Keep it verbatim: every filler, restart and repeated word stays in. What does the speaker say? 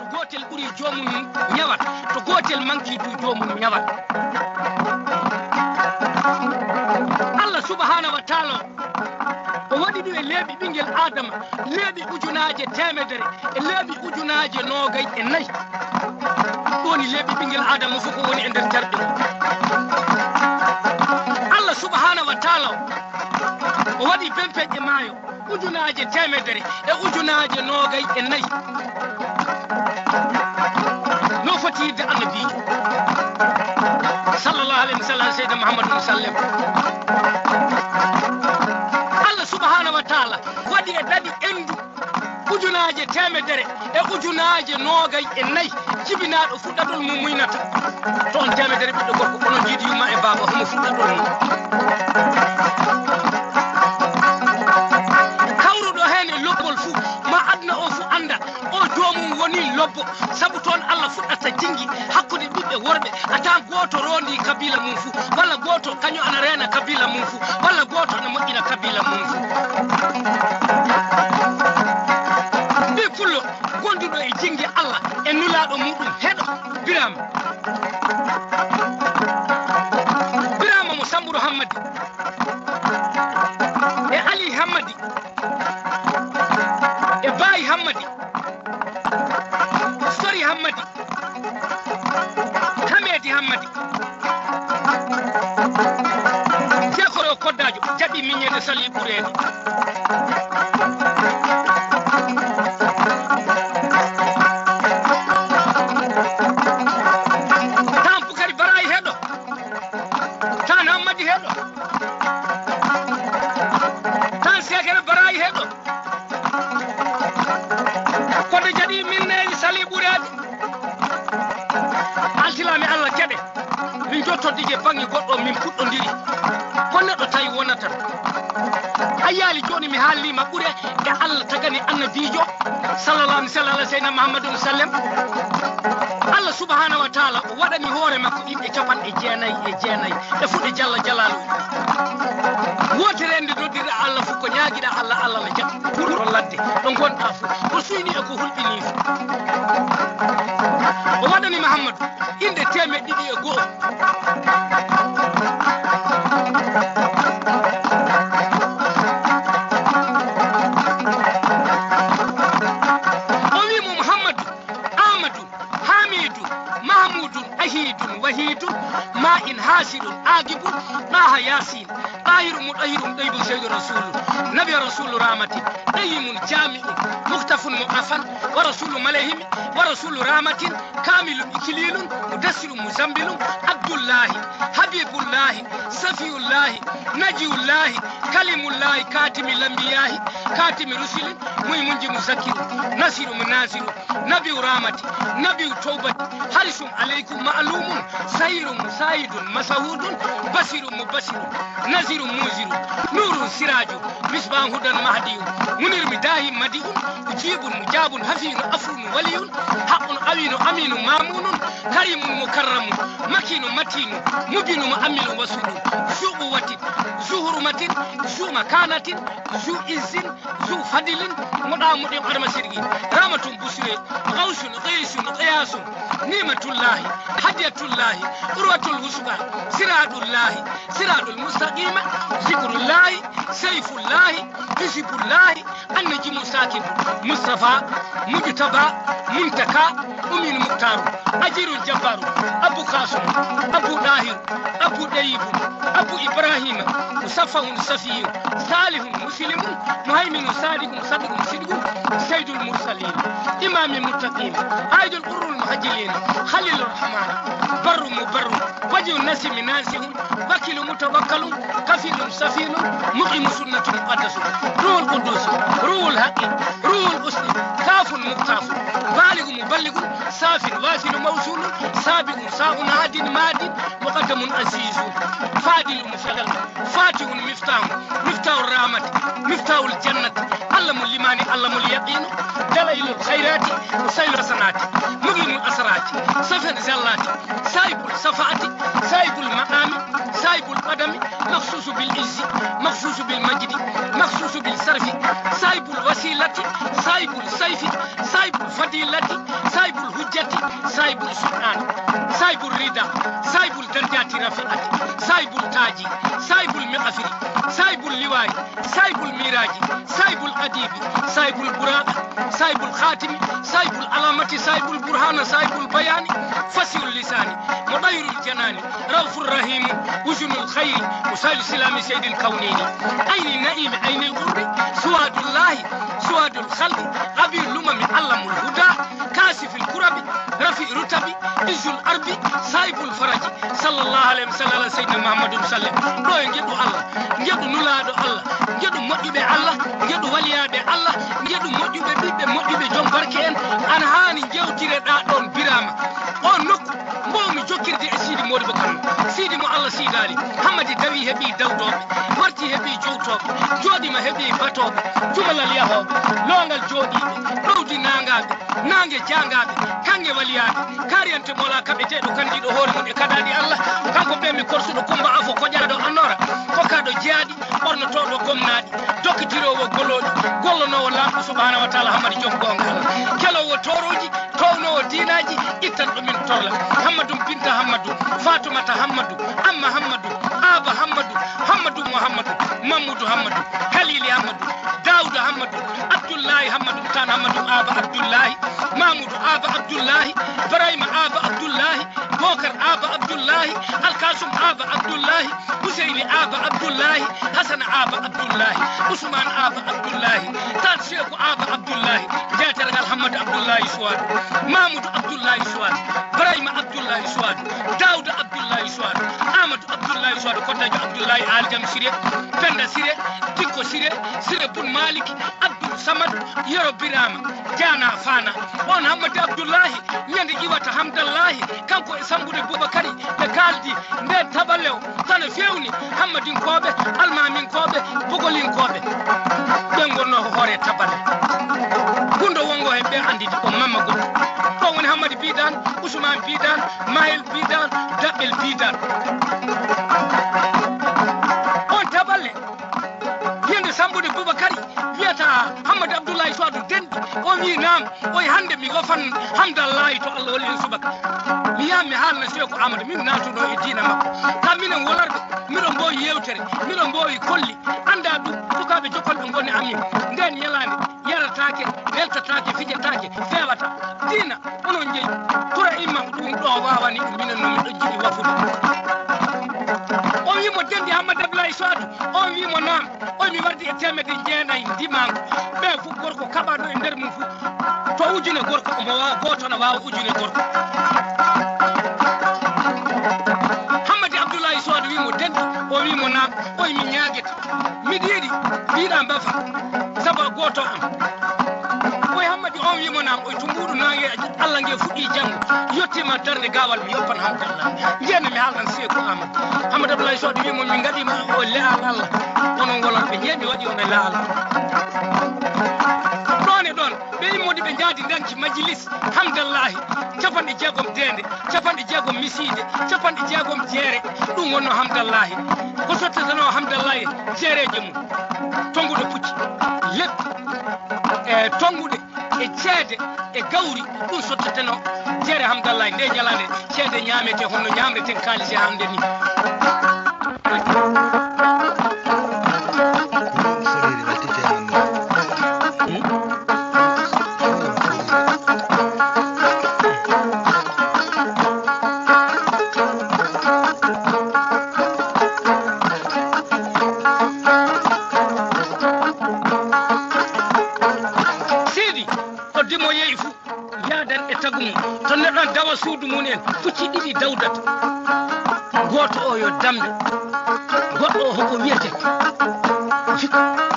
To gootel ɓuri joomum ñawat, to gootel manki du joomum ñawat. Allah subhanahu wa taala o waɗi ɗum e leeɓi ɓinngel Aadama, leeɓi ujunaaje teemedere e leeɓi ujunaaje noogay e nayi. Ɗum woni leeɓi ɓinngel Aadama fof ko woni e nder carɗi mum. Allah subhanahu wa taala o waɗi bempeƴƴe maayo ujunaaje teemedere e ujunaaje noogay e nayi. No foti yidde annabiijo sallallahu alayhi wa sallam, Seydina Muhammadun sallam. Allah subhanahu wa taala waɗi e daɗi endu ujunaaje teemedere e ujunaaje noogay e nayi, jibinaaɗo fuɗɗatol mo muynata. To on teemedere ɓiɗɗo gorko, onon jiidi yumma e baaba, homo fuɗɗatol mo. Kawruɗo heen e lobbol fuu, ma aduna o fuu annda, o joomum woni lobbo. Sabu toon Allah fuɗɗata jinngi hakkunde ɓiɓɓe worɓe, a taan gooto roondii kabiila mum fuu, walla gooto kañum ana reena kabiila mum fuu, walla gooto ana moƴƴina kabiila mum fuu. Ɓii pullo gonduɗo e jinngi Allah e nulaaɗo muɗum heɗo Biraama. Biraama mo Sammburu Hammadi e Ali Hammadi e Baayi Hammadi, Sori Hammadi, Hameedi Hammadi. Jeekoro koddaajo jaɓi miññeede sali ɓureede. Tan Bukari Barayi heɗo. Tan Hammadi heɗo. Tan Sekere Barayi heɗo. Kono jaɗi min neeni sali ɓureede. Altilami Allah keɗe. Min jottodike baŋŋe goɗɗo, min puɗɗondiri. Ko neɗɗo tawi wonata. A yiyaali jooni mi haalniima ɓure ɗe Allah tagani annabiijo sallallahu alaihi wasallam, Seydina Muhammadun sallam. Allah subhanahu wa taala o waɗani hoore makko inɗe capanɗe jeenayi e jeenayi, ɗe fuu ɗe jalla jalaalu. Wootere nde noddirɗa Allah fuu, ko ñaagiɗa Allah, Allah na jaɓa. Wuro ladde ɗo ngonɗa fuu, ko suyni e ko hulɓini fuu. O waɗani Muhammadu inɗe teemeɗɗe ɗiɗi e go'o. O wi mo, Muhammadu, Amadu, Hamidu, Mahmudun, Ahidun, Wahidun, Ma'in, Hasidun, Agibun, Ɗaha, Yasin, Ɗahirun, Muɗahirun, Ɗaibun, Saidu, Rasulu, Nabi, Rasulu, Rahmatin, Ɗayimun, Jami'un, Muktafun, Mu'afan, wa Rasulu, Malahimi, wa Rasulu, Rahmatin, Kamilun, Ikililun, Mudassirun, Muzambilun, Abdullahi, Habibullahi, Safiyullahi, Najiyullahi, Kalimullahi, Katimi Lambiyahi, Katimi Rusulin, Muimunji, Muzakiru, Nasiru, Munasiru, Nabiyu Rahmati, Nabiyu Tawbati, Harisun Alaikum, Ma'lumun, Sahirun, Musahidun, Masahudun, Basirun, Mubasirun, Nazirun, Muzirun, Nurun, Sirajun, Misbahun, Hudan, Mahdiyun, Munirun, Midahim, Madiun, Mujibun, Mujabun, Hafiyun, Afrun, Waliyun, Haqqun, Awinun, Aminun, Mamunun, Karimun, Mukarramun, Makinun, Matinun, Mubinun, Mu'amminun, Wasulun, Zu Quwwatin, Zu Hurumatin, Zu Makanatin, Zu Izzin, Zu Fadilin, Muɗa Muɗin, Arma Sirgi, Rahmatun, Busre, Gausun, Qaisun, Qiyasun, Nimatullahi, Hadiyatullahi, Urwatul Wusuka, Siradullahi, Siradul Mustaqima, Zikrullahi, Saifullahi, Hisibullahi, Annajimu Sakibu, Mustafa, Mujtaba, Muntaka, Umin Muktaru, Ajirul Jabbaru, Abu Kasum, Abu Dahir, Abu Dayibu, Abu Ibrahima, Musaffahun Safiyu, Salihun Muslimun, Muhaiminun Sadiqun, Sadiqun Sidqun, Sayyidul Mursalin, Imamil Muttaqin, Aidul Qurrul Muhajjilin, Khalilur Rahman, Barru Mubarru, Wajhu Nasimi Nasihun, Wakilu Mutawakkalun, Kafilun Safinun, Muqimu Sunnatun Muqaddasun, Ruhul Quddus, Ruhul Haqqi, Ruhul Usni, Kafun Muktafun, Baligu Muballigun, Safin Wasilu Mawsulun, Sabiqun Sa'un Hadin Madin, Muqaddamun Azizun, Fadilun Mufadal, Fatihun Miftahun, Miftahur Rahmati, Miftahul Jannati, Allamul Imani, Allamul Yaqinu, Dalailul Khairati, Usailu Hasanati, Muglimul Asrati, Safin Zallati, Saibul Safati, Saibul Maqami, Saibul Qadami, Makhsusu bil Izzi, Makhsusu bil Majdi, Makhsusu bil Sarfi, Saibul Wasilati, Saibul Saifi, Saibul fadilati, saibul hujjati, saibul sultan, saibul rida, saibul darjati rafi'ati, saibul taji, saibul miqafiri, saibul liwai, saibul miraji, saibul adibi, saibul buraq, saibul khatimi, saibul alamati, saibul burhana, saibul bayani, fasiul lisani, mudayirul janani, raufur rahimu, uzunul khairi, musailu silami saidil kaunini, aini naimi, ainil qurbi, suwadullahi, suwadul khalqi, abi lumami, allamul huda, kasifil kurabi, rafi rutabi, izul arbi, saibul faraji, sallallahu alaihi wasallam, sayyidina Muhammadun sallam. Ɗo e ngeɗu Allah, ngeɗu nulaaɗo Allah, ngeɗu moƴƴuɓe Allah, ngeɗu waliyaaɓe Allah, ngeɗu moƴƴuɓe ɓiɓɓe moƴƴuɓe joom barke en, ana haani njewtireɗaa ɗoon Biraama. Oon nokku mbowmi jokkirde e Siidi Moodibo Kammu. Siidi mo Allah siidaali, Hammadi dawi heɓi dawdooɓe, warti heɓi jowtooɓe, jooɗima heɓi batooɓe, jumalal yahooɓe, loongal jooɗiiɓe, ɗowdi naangaaɓe, naange jaangaaɓe, kaŋŋe waliyaaɓe, kaariyante Mola kaɓeteeɗo kandiiɗo hoore mum e kaɗaaɗi Allah, kanko ɓe mi korsuɗo Kummba Afo koƴaaɗo annoora, kokkaaɗo jeyaɗi, ɓornotooɗo gomnaaɗi, dokkitiroowo golooɗi, gollonoowo Laamɗo Subhaanahu wa Taala Hammadi joom goonga Allah, keloowo toorooji, toownoowo diinaaji, ittanɗo min torla. Hammadu Binta Hammadu, Faatumata Hammadu, Amma Hammadu, Aaba Hammadu, Hammadu Muhammadu, Mammudu Hammadu, Kaliili Hammadu, Daawuda Hammadu, Abdullaahi Hammadu, Taan Hammadu, Aaba Abdullaahi, Maamudu Aaba Abdullaahi, Ibraahiima Aaba Abdullaahi, Bookar Aaba Abdullaahi, Alkaasum Aaba Abdullaahi, Huseyni Aaba Abdullaahi, Hasana Aaba Abdullaahi, Usmaan Aaba Abdullaahi, Taan Seeku Aaba Abdullaahi, Jaatergal Hammadu Abdullaahi Suwaadu, Maamudu Abdullaahi Suwaadu, Ibraahiima Abdullaahi Suwaadu, Daawuda Abdullaahi Suwaadu, Aamadu Abdullaahi Suwaadu, Koddajo Abdullaahi, Aali Jam Sire, Pennda Sire, Dikko Sire, Sire Bun Maaliki, Abdul Samadu, Yero Biraama, Jaana Faana. Oon Hammadi Abdullaahi, ñande iwata Hamdallaahi, kanko e Sambude Bubakari, ɓe kaaldi ndeen taballe o, tana feewni Hammadinkooɓe, Almaaminkooɓe, Bogolinkooɓe. Ɓe ngonnoo ko hoore taballe. Gunndo wonngo heen ɓe annditi ko Mamma Gunndo. Ɗo woni Hammadi Biidan, Usmaan Biidan, Mahel Biidan, Daɓɓel Biidan. Oon taballe, yiyande Sambude Bubakari, wiyata Hammadi Abdullaahi Suwaadu denɗi. O wii, "Naam." O wi, "Hannde mi wafan Hamdallaahi to Allah holli en subaka. Mi yaha mi haalna Seeku Aamadu, min naatuno e diina makko. Ka minen wolarɓe, miɗo mboowi yeewtere, miɗo mboowi kolli. Anndaa ɗum, sukaaɓe jokkolɓe ngoni amin. Ndeen ñalaande yarataake, weltataake, fijataake, feewata. Diina, onon njeyi. Tura imma ɗum ɗo waawani minen no miɗo jiɗi wafude." O wii mo, "Denɗi Hammadi Abdullaahi Suwaadu?" O wii mo, "Naam." O wi, "Mi wardi e teemedde jeenayi ndimaangu. Ɓe fof gorko kaɓaaɗo e nder mum fof, to ujune gorko, omo waawa, gooto na waawa ujune gorko." Hammadi Abdullaahi Suwaadu wii mo, "Denɗi?" O wii mo, "Naam." O wi, "Mi ñaagete. Miɗo yiɗi mbiɗa mbafa, sabu a gooto am." O wi, "Hammadi?" On wii mo, "Naam." O wi, "To mbuuɗu naange Allah nge fuɗɗii janngo, yettiima darnde gaawal, mi yoppan Hamdallaahi. Njiyen no mi haaldan Seeku Aamadu." Hammadi Abdullaahi Suwaadu wii mo, "Min ngaɗiima o le'al Allah. Onon wolarɓe, njiyen mi waɗi on e le'al." Ɗoon e ɗoon, ɓe immodi ɓe njaadi ndanki majilis Hamdallaahi, capanɗe jeegom deende, capanɗe jeegom misiide, capanɗe jeegom jeere. Ɗum wonnoo Hamdallaahi. Ko sottetenoo Hamdallaahi jeereeje mum? Tonngude pucci, leppi, e tonngude e ceede e gawri, ɗum sotteteno jeere Hamdallaay. Nde ñalaande, ceede ñaamete, honno ñaamreten kaalisi hannde ni. Seydi, ko dimoyeeyi fuu yaadan e tagu mum. To neɗɗo dawa suudu mum en, pucci ɗiɗi dawdata. Gooto o yo dambe, goɗɗo o hoko wiyete? Jikku.